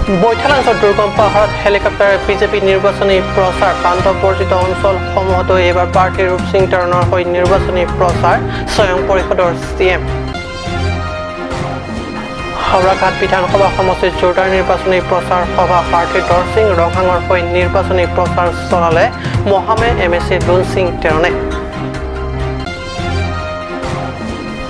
বৈঠালাংছ'ৰ দুৰ্গম পাহাৰত হেলিকপ্টাৰে বিজেপি নিৰ্বাচনী প্ৰচাৰ। পাণ্ডৱবৰ্জিত অঞ্চলসমূহতো এইবাৰ প্ৰাৰ্থী ৰূপসিং তেৰণৰ হৈ নিৰ্বাচনী প্ৰচাৰ স্বয়ং পৰিষদৰ চি এম। হাওৰাঘাট বিধানসভা সমষ্টিত জোৰদাৰ নিৰ্বাচনী প্ৰচাৰ সভা। প্ৰাৰ্থী দৰসিং ৰংহাঙৰ হৈ নিৰ্বাচনী প্ৰচাৰ চলালে Mahamaya M A C Lonsing তেৰণে।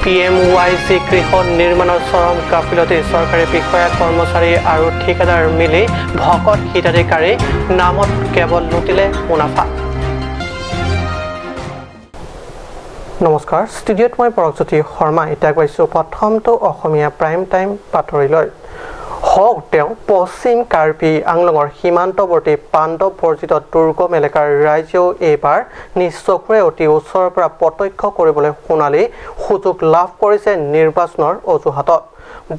পি এম ৱাই জি গৃহ নিৰ্মাণৰ চৰম গাফিলতি। চৰকাৰী বিষয়া, কৰ্মচাৰী আৰু ঠিকাদাৰ মিলি ভকত হিতাধিকাৰী নামত কেৱল লুটিলে মুনাফা। নমস্কাৰ, ষ্টুডিঅ'ত মই পৰকজ্যোতি শৰ্মা। এতিয়া গৈছোঁ প্ৰথমটো অসমীয়া প্ৰাইম টাইম বাতৰিলৈ। হওক তেওঁ পশ্চিম কাৰ্বি আংলঙৰ সীমান্তৱৰ্তী পাণ্ডৱ বৰ্জিত দুৰ্গম এলেকাৰ ৰাইজেও এইবাৰ নিজ চকুৰে অতি ওচৰৰ পৰা প্ৰত্যক্ষ কৰিবলৈ সোণালী সুযোগ লাভ কৰিছে নিৰ্বাচনৰ অজুহাতত।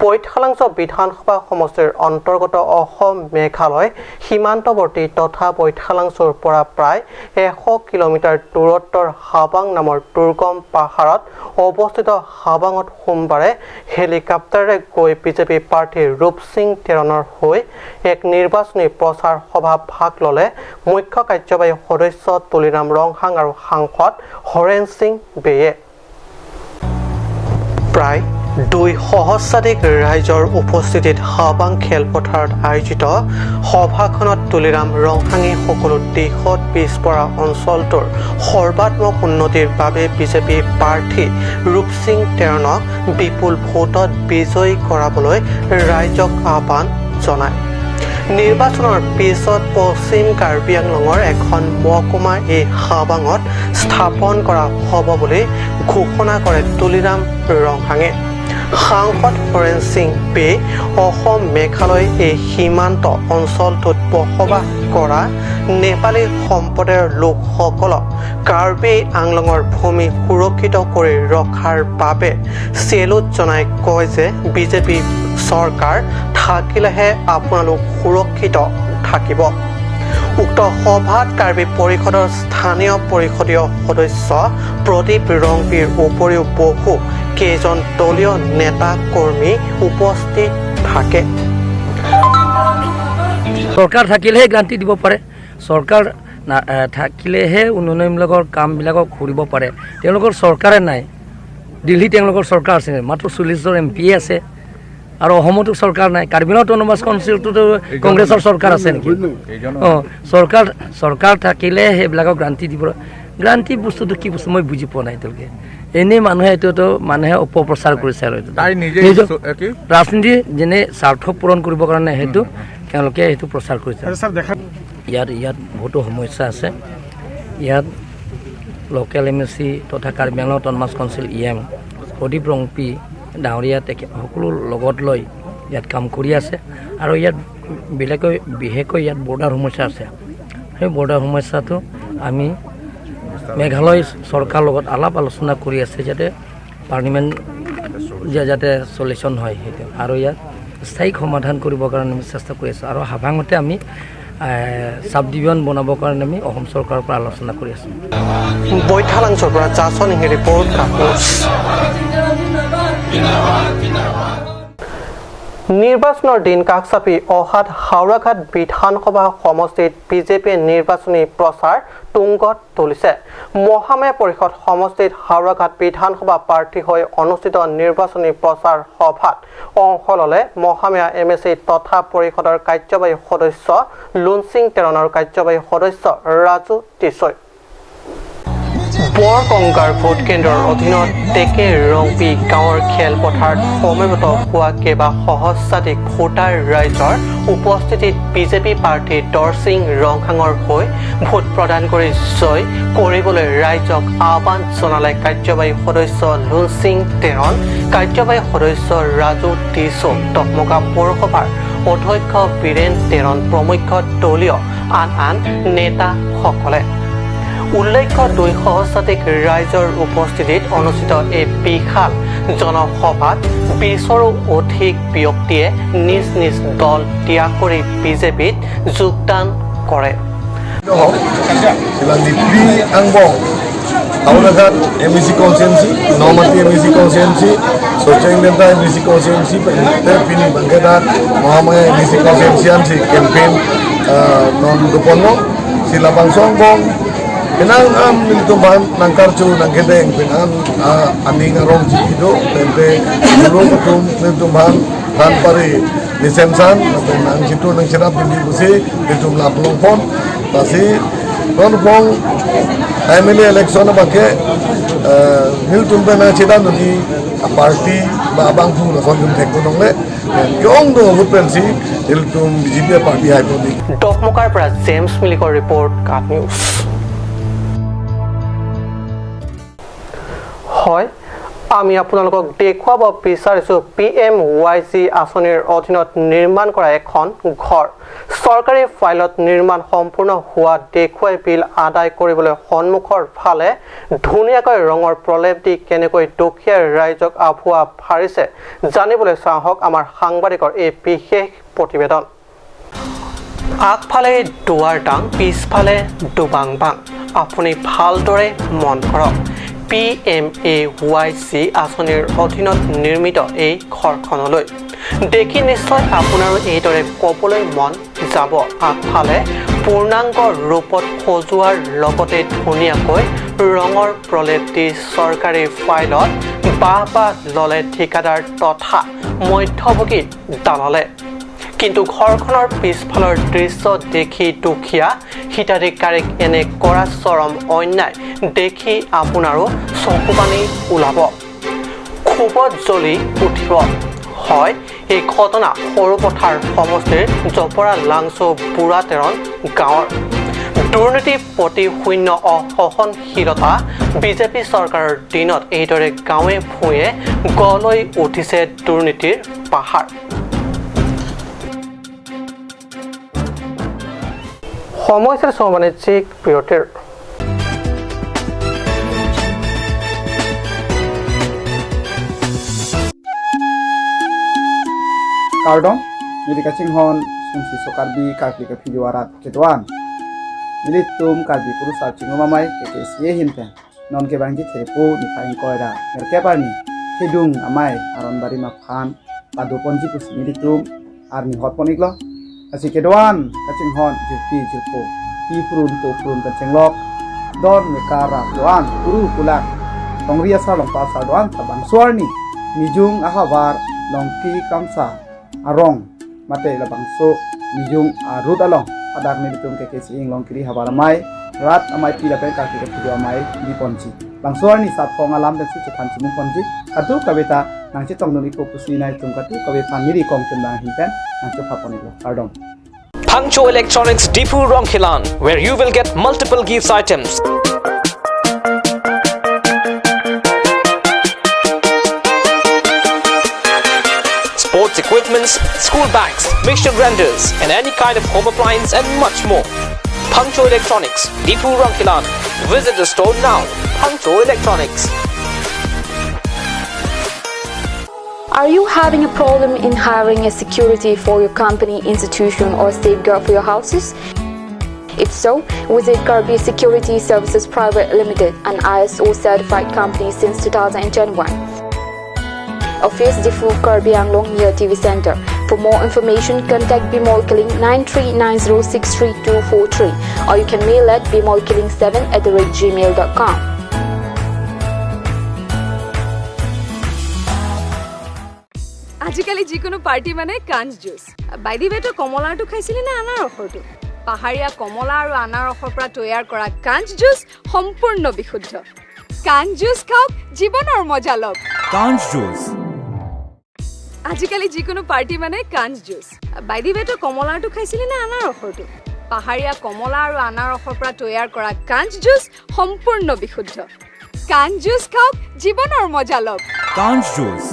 বৈঠালাংছ বিধানসভা সমষ্টিৰ অন্তৰ্গত অসম মেঘালয় সীমান্তৱৰ্তী তথা বৈঠালাংছৰ পৰা প্ৰায় 100 কিলোমিটাৰ দূৰত্বৰ হাবাং নামৰ দুৰ্গম পাহাৰত অৱস্থিত হাবাঙত সোমবাৰে হেলিকপ্টাৰেৰে গৈ বিজেপি প্ৰাৰ্থী ৰূপসিং তেৰণৰ হৈ এক নিৰ্বাচনী প্ৰচাৰ সভা ভাগ ল'লে মুখ্য কাৰ্যবাহী সদস্য তুলিৰাম ৰংহাং আৰু সাংসদ হৰেণ সিং বেয়ে। প্ৰায় 2 সহস্ৰাধিক ৰাইজৰ উপস্থিতিত হাবাং খেলপথাৰত আয়োজিত সভাখনত তুলিৰাম ৰংহাঙে সকলো দিশত পিছপৰা অঞ্চলটোৰ সৰ্বাত্মক উন্নতিৰ বাবে বিজেপি প্ৰাৰ্থী ৰূপসিং তেৰণক বিপুল ভোটত বিজয়ী কৰাবলৈ ৰাইজক আহ্বান জনায়। নিৰ্বাচনৰ পিছত পশ্চিম কাৰ্বি আংলঙৰ এখন মহকুমা এই হাবাঙত স্থাপন কৰা হ'ব বুলি ঘোষণা কৰে তুলিৰাম ৰংহাঙে। সাংসদ হৰেণ সিং বে অসম মেঘালয় এই সীমান্ত অঞ্চলটোত বসবাস কৰা নেপালী সম্প্ৰদায়ৰ লোকসকলক কাৰ্বি আংলঙৰ ভূমি সুৰক্ষিত কৰি ৰখাৰ বাবে চেলুট জনাই কয় যে বিজেপি চৰকাৰ থাকিলেহে আপোনালোক সুৰক্ষিত থাকিব। উক্ত সভাত কাৰ্বি পৰিষদৰ স্থানীয় পৰিষদীয় সদস্য প্ৰদীপ ৰংপিৰ উপৰিও বহু কেইজন দলীয় নেতা কৰ্মী উপস্থিত থাকে। চৰকাৰ থাকিলেহে গ্ৰাণ্টি দিব পাৰে। চৰকাৰ থাকিলেহে উন্নয়নমূলকৰ কামবিলাকক কৰিব পাৰে। তেওঁলোকৰ চৰকাৰে নাই। দিল্লীত তেওঁলোকৰ চৰকাৰ আছে, মাত্ৰ 40জন এম পি আছে আৰু অসমতো চৰকাৰ নাই। কাৰ্বি আংলং অট'নমাছ কাউন্সিলটোতো কংগ্ৰেছৰ চৰকাৰ আছে নেকি? অঁ, চৰকাৰ থাকিলে সেইবিলাকক গ্ৰাণ্টি দিব। গ্ৰাণ্টি বস্তুটো কি বস্তু মই বুজি পোৱা নাই। তেওঁলোকে এনেই মানুহে এইটোতো মানুহে অপপ্ৰচাৰ কৰিছে আৰু এইটো তাই নিজে নিজৰ কি ৰাজনীতি যেনে স্বাৰ্থ পূৰণ কৰিবৰ কাৰণে সেইটো তেওঁলোকে সেইটো প্ৰচাৰ কৰিছে। ইয়াত বহুতো সমস্যা আছে। ইয়াত লোকেল এম এ চি তথা Karbi Anglong autonomous council E M Pradip Rongpi ডাঙৰীয়া, তেখেত সকলো লগত লৈ ইয়াত কাম কৰি আছে। আৰু ইয়াত বেলেগকৈ বিশেষকৈ ইয়াত বৰ্ডাৰ সমস্যা আছে। সেই বৰ্ডাৰ সমস্যাটো আমি মেঘালয় চৰকাৰৰ লগত আলাপ আলোচনা কৰি আছে, যাতে পাৰ্মানেণ্ট যাতে চলিউশ্যন হয় সেইটো। আৰু ইয়াত স্থায়ী সমাধান কৰিবৰ কাৰণে আমি চেষ্টা কৰি আছোঁ। আৰু হাভাঙতে আমি চাব ডিভিজন বনাবৰ কাৰণে আমি অসম চৰকাৰৰ পৰা আলোচনা কৰি আছোঁ। বৈঠালাংছৰ পৰা জাচন ৰিপৰ্ট, কাপোৰ। নিৰ্বাচনৰ দিন কাষ চাপি অহাত হাওৰাঘাট বিধানসভা সমষ্টিত বিজেপিয়ে নিৰ্বাচনী প্ৰচাৰ তুংগত তুলিছে। মহামায়া পৰিষদ সমষ্টিত হাওৰাঘাট বিধানসভা প্ৰাৰ্থী হৈ অনুষ্ঠিত নিৰ্বাচনী প্ৰচাৰ সভাত অংশ ল'লে মহামায়া এম এ চি তথা পৰিষদৰ কাৰ্যবাহী সদস্য লুনসিং তেৰণ আৰু কাৰ্যবাহী সদস্য ৰাজু টিছৈ। বৰকংগাৰ ভোট কেন্দ্ৰৰ অধীনত টেকে ৰংপি গাঁৱৰ খেলপথাৰত সমবেত হোৱা কেইবা সহস্ৰাধিক ভোটাৰ ৰাইজৰ উপস্থিতিত বিজেপি প্ৰাৰ্থী দৰসিং ৰংহাঙৰ হৈ ভোট প্ৰদান কৰি জয় কৰিবলৈ ৰাইজক আহ্বান জনালে কাৰ্যবাহী সদস্য লুনসিং তেৰণ, কাৰ্যবাহী সদস্য ৰাজু টিছো, টকমকা পৌৰসভাৰ অধ্যক্ষ বীৰেণ তেৰণ প্ৰমুখ্য দলীয় আন আন নেতাসকলে। উল্লেখ্য, 2 সহস্ৰাধিক ৰাইজৰ উপস্থিতিত অনুষ্ঠিত এই বিশাল জনসভাত 20ৰো অধিক ব্যক্তিয়ে নিজ নিজ দল ত্যাগ কৰি বিজেপিত যোগদান কৰে। Sila ni P Angbong. Auraghat MEC constituency, Naumati MEC constituency, Socheng MEC constituency, Pini Bangketa Mahamaya MEC constituency ansi campaign non duponno sila bangsong bong pinang am niltumban nangkarchu nangkedeng pinang aning arong chikido tente dulu kutum niltumban dan pari nisemsan nang situ nang sirap bindi busi niltum laplong pon tasi non pong MLA election bangke niltumbe na chidan nudi party ba abang fu na son thekko nongle kyong do vote pensi niltum BJP party haipo di ডকমকাৰ পৰা James মিলিকৰ report, কাট news. হয়, আমি আপোনালোকক দেখুৱাব বিচাৰিছোঁ PMYG আঁচনিৰ অধীনত নিৰ্মাণ কৰা এখন ঘৰ। চৰকাৰী ফাইলত নিৰ্মাণ সম্পূৰ্ণ হোৱা দেখুৱাই বিল আদায় কৰিবলৈ সন্মুখৰ ফালে ধুনীয়াকৈ ৰঙৰ প্ৰলেপ দি কেনেকৈ দুখীয়া ৰাইজক আভুৱা ভাৰিছে জানিবলৈ চাহক আমাৰ সাংবাদিকৰ এই বিশেষ প্ৰতিবেদন। আগফালে দুৱাৰ ডাং, পিছফালে দুবাং বাং। আপুনি ভালদৰে মন কৰক, PMAYG আঁচনিৰ অধীনত নিৰ্মিত এই ঘৰখনলৈ দেখি নিশ্চয় আপোনাৰো এইদৰে ক'বলৈ মন যাব। আগফালে পূৰ্ণাংগ ৰূপত সজোৱাৰ লগতে ধুনীয়াকৈ ৰঙৰ প্ৰলেপ দি চৰকাৰী ফাইলত বাহ বাহ ল'লে ঠিকাদাৰ তথা মধ্যভোগী দালালে। কিন্তু ঘৰখনৰ পিছফালৰ দৃশ্য দেখি দুখীয়া হিতাধিকাৰীক এনে কৰা চৰম অন্যায় দেখি আপোনাৰো চকুপানী ওলাব, ক্ষোভত জ্বলি উঠিব। হয়, এই ঘটনা সৰুপথাৰ সমষ্টিৰ জপৰা লাংচু বুঢ়াতেৰণ গাঁৱৰ। দুৰ্নীতি প্ৰতি শূন্য অসহনশীলতা বিজেপি চৰকাৰৰ দিনত এইদৰে গাঁৱে ভূঞে গঢ় লৈ উঠিছে দুৰ্নীতিৰ পাহাৰ। সময় বাণিজ্যিক বিৰতিৰ। Kardong, mili kacing hon sungsi sokarbi karbi ke fijuarat ketuan. Mili tum karbi kurusa cingu mamai keke siye himpen. Non ke bangji terepo ni faing koira. Merkeparni hidung amai aron bari mafan padu ponji pusi mili tum arni hot poniklo. Asi keduan kacing hon jirpi jirpo pi prun po prun kacing lok don mekara doan kuru kulak tongria sa long pasar doan tabang suarni mijung ahabar longki kamsa arong mate labangso mijung arut along adak militum keke siing longkiri habaramai rat amai pi lapen kaki ke video amai di ponji bangsuarni sat kong alam dan si cetan cimung ponji katu kabeta nangci tong nuni ko pusi nai tung katu kabe paniri kong cendang himpen nangci phaponi lo pardon. Pangcho Electronics Dipu Rongkhilan, where you will get multiple gifts items. Sports equipments, school bags, mixture grinders, and any kind of home appliance and much more. Pangcho Electronics, Dipu Rongkhilan. Visit the store now. Pangcho Electronics. Are you having a problem in hiring a security for your company, institution, or safeguard for your houses? If so, visit Karbi Security Services Private Limited, an ISO certified company since 2021. Office Difu Karbi Anglong near TV Center. For more information, contact Bimol Killing 9390632243 or you can mail at bimolkilling7@gmail.com. আজিকালি যিকোনো party মানে কাঞ্চ juice. By the ৱে, তই কমলাৰটো খাইছিলি নে আনাৰসৰটো? পাহাৰীয়া কমলা আৰু আনাৰসৰ পৰা তৈয়াৰ কৰা কাঞ্চ জুচ সম্পূৰ্ণ বিশুদ্ধ। কাঞ্চ জুচ খাওক, জীৱনৰ মজা লওক। কাঞ্চ জুচ। আজিকালি যিকোনো পাৰ্টি মানে কাঞ্চ জুচ। বাই the ৱে, তই কমলাৰটো খাইছিলি নে আনাৰসৰটো? পাহাৰীয়া কমলা আৰু আনাৰসৰ পৰা তৈয়াৰ কৰা কাঞ্চ জুচ সম্পূৰ্ণ বিশুদ্ধ। কাঞ্চ জুচ খাওক, জীৱনৰ মজা লওক। কাঞ্চ জুচ।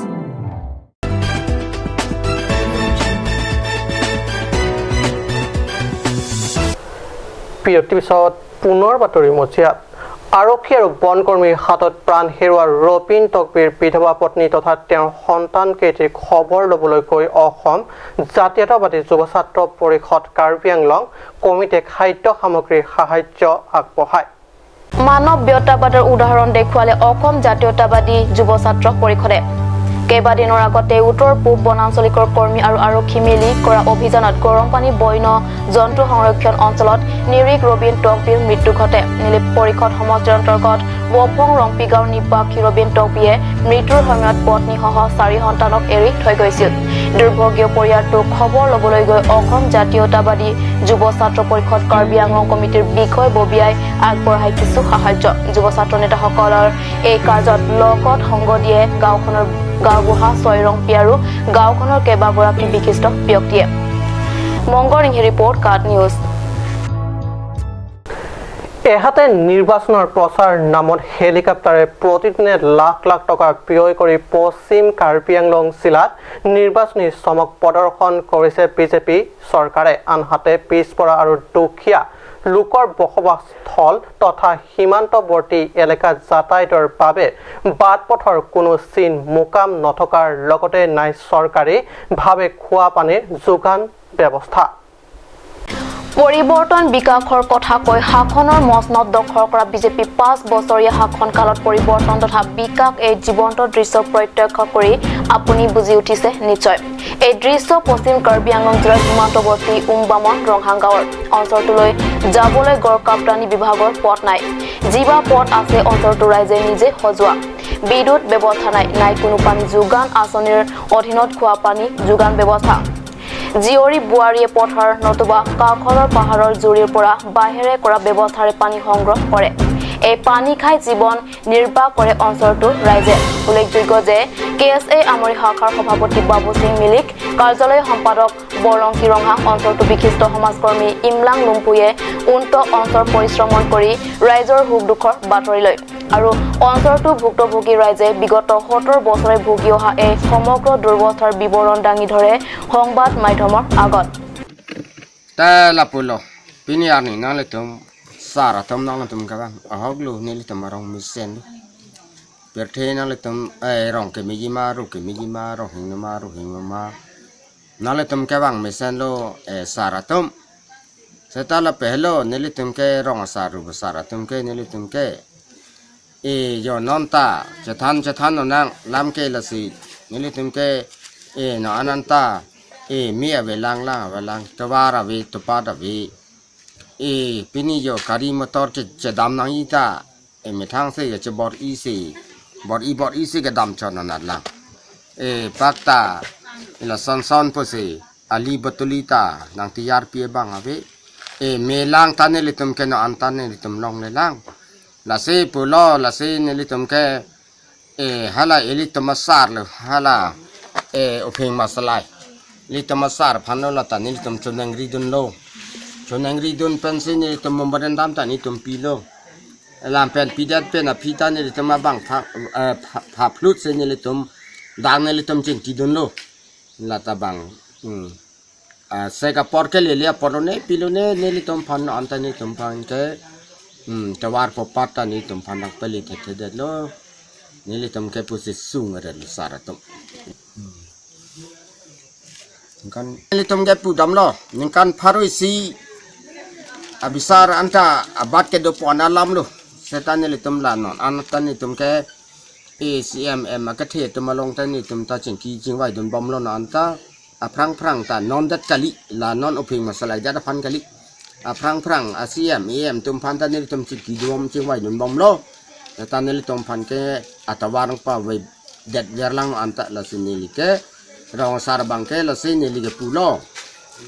বিৰতিৰ পিছত পুনৰ বাতৰি মজিয়াত। আৰক্ষী আৰু বনকৰ্মীৰ হাতত প্ৰাণ হেৰুওৱা ৰবীন টকবিৰ বিধৱা পত্নী তথা তেওঁৰ সন্তানকেইটিৰ খবৰ ল'বলৈ গৈ অসম জাতীয়তাবাদী যুৱ ছাত্ৰ পৰিষদ কাৰ্বি আংলং কমিটিয়ে খাদ্য সামগ্ৰীৰ সাহায্য আগবঢ়ায়। মানৱীয়তাবাদৰ উদাহৰণ দেখুৱালে অসম জাতীয়তাবাদী যুৱ ছাত্ৰ পৰিষদে। কেইবাদিনৰ আগতে উত্তৰ পূব বনাঞ্চলিকৰ কৰ্মী আৰু আৰক্ষী মিলি কৰা অভিযানত গৰমপানী বন্য জন্তু সংৰক্ষণ অঞ্চলত নিৰীক ৰবীন টকবিৰ মৃত্যু ঘটে। নীলিপ পৰিষদ সমষ্টিৰ অন্তৰ্গত বফং ৰংপি গাঁৱৰ নিবাসী ৰবীন টকবিয়ে মৃত্যুৰ সময়ত পত্নীসহ 4 সন্তানক এৰি থৈ গৈছিল। দুৰ্ভগীয় পৰিয়ালটোক খবৰ ল'বলৈ গৈ অসম জাতীয়তাবাদী যুৱ ছাত্ৰ পৰিষদ কাৰ্বি আংলং কমিটিৰ বিষয়ববীয়াই আগবঢ়াই কিছু সাহায্য। যুৱ ছাত্ৰ নেতাসকলৰ এই কাৰ্যত লগত সংগ দিয়ে গাঁওখনৰ গাঁওবুঢ়া ছয়ৰংপি আৰু গাঁওখনৰ কেইবাগৰাকী বিশিষ্ট ব্যক্তিয়ে। মংগৰিংহি ৰিপৰ্ট, কাট নিউজ। এহাতে নিৰ্বাচনৰ প্ৰচাৰ নামত হেলিকপ্টাৰে প্ৰতিদিনে লাখ লাখ টকা ব্যয় কৰি পশ্চিম কাৰ্বি আংলং জিলাত নিৰ্বাচনী চমক প্ৰদৰ্শন কৰিছে বিজেপি চৰকাৰে। আনহাতে পিছপৰা আৰু দুখীয়া লোকৰ বসবাসস্থল তথা সীমান্তৱৰ্তী এলেকাত যাতায়াতৰ বাবে বাট পথৰ কোনো চিন মোকাম নথকাৰ লগতে নাই চৰকাৰীভাৱে খোৱা পানীৰ যোগান ব্যৱস্থা। পৰিৱৰ্তন বিকাশৰ কথা কৈ শাসনৰ মচনদ দখল কৰা বিজেপি 5 বছৰীয়া শাসনকালত পৰিৱৰ্তন তথা বিকাশ এই জীৱন্ত দৃশ্য প্ৰত্যক্ষ কৰি আপুনি বুজি উঠিছে নিশ্চয়। এই দৃশ্য পশ্চিম কাৰ্বি আংলং জিলাৰ সীমান্তৱৰ্তী উমবামন ৰংহাং গাঁৱৰ। অঞ্চলটোলৈ যাবলৈ গড়কাপ্তানি বিভাগৰ পথ নাই, যিবা পথ আছে অঞ্চলটোৰ ৰাইজে নিজে সজোৱা। বিদ্যুৎ ব্যৱস্থা নাই, নাই কোনো পানী যোগান আঁচনিৰ অধীনত খোৱা পানী যোগান ব্যৱস্থা। জীয়ৰী বোৱাৰীয়ে পথাৰ নতুবা কাষৰৰ পাহাৰৰ জুৰিৰ পৰা বাঁহেৰে কৰা ব্যৱস্থাৰে পানী সংগ্ৰহ কৰে। এই পানী খাই জীৱন নিৰ্বাহ কৰে অঞ্চলটোৰ ৰাইজে। উল্লেখযোগ্য যে কে এছ এ আমৰি শাখাৰ সভাপতি বাবু সিং মিলিক, কাৰ্যালয় সম্পাদক বৰংকি ৰংহাং, অঞ্চলটোৰ বিশিষ্ট সমাজকৰ্মী ইমলাং লুম্পুয়ে উন্ত অঞ্চল পৰিশ্ৰমণ কৰি ৰাইজৰ সুখ দুখৰ বাতৰি লয় আৰু অঞ্চলটোৰ ভুক্তভোগী ৰাইজে বিগত 70 বছৰে ভুগি অহা এই সমগ্ৰ দুৰ্বস্থাৰ বিৱৰণ দাঙি ধৰে সংবাদ মাধ্যমৰ আগত। Sara tom nang tum ka bang ahok lu ni tum rong mi sen per the nang tum rong ke mi gi ma ru ke mi gi ma ro hing ma ru hing ma nang tum ka bang mi sen lo sara tom se ta la pehlo ni tum ke rong sa ru sara tum ke ni tum ke e yo non ta chathan no nang lam ke la si ni tum ke e no ananta e mi a ve lang la ve lang to wa ra ve to pa da ve e pini yo kari motor che dam nang ita e me thang se che bor i se bor i se ke dam chon na lang e pakta la son son po se ali batulita nang ti yar pie bang ave e me lang ta ne litum ke no an ta ne litum long le lang la se pu lo la se ne litum ke e hala elitum sar le hala e openg masalai litum sar phan lo la ta ne litum chonang ri dun lo chonang ri dun pen se ne tum mbadan dam ta ni tum pi lo lam pen pi dat pen a phi ta ne tum bang pha pha phlut se ne tum dang ne tum chin ti dun lo la ta bang a se ka por ke le le por ne pi lo ne ne tum phan an ta ne tum phan ke ta war po pat ta ni tum phan dak pe le the the de lo ne tum ke pu se sung ra lo sara tum kan ne tum ke pu dam lo ning kan pharoi si abisar anta abat ke do pona lam lo setan ne tum la non an tan ni tum ke ACMM ka the tum long tan ni tum ta ching ki ching wai dun bom lo non ta a prang prang ta non dat kali la non oping masalai da phan kali a prang prang ACM AM tum phan ta ni tum chi ki dom ching wai dun bom lo ta ne tum phan ke atawarang pa we det verlang anta la sin ni ke rong sar bang ke la sin ni ke pu lo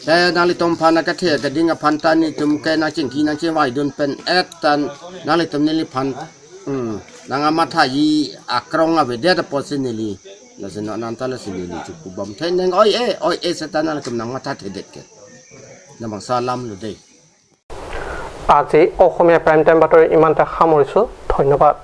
แต่นาฬิตมพานักเทศกดิ่งพันตานิตุมแกนาจิงกีนาเจวายดุนเป็นเอตันนาฬิตมนิลิพันนางมาทายีอักรองอเวเดตปอสินิลีลาเสนอนันตาลสินิลีจุกุบอมเทนงอ้อยเออ้อยเอสตานาลกำนังมาทาเทเด็ดเกนมังซาลัมลุเด আজি অসমীয়া prime time বাতৰি ইমানতে সামৰিছোঁ। ধন্যবাদ।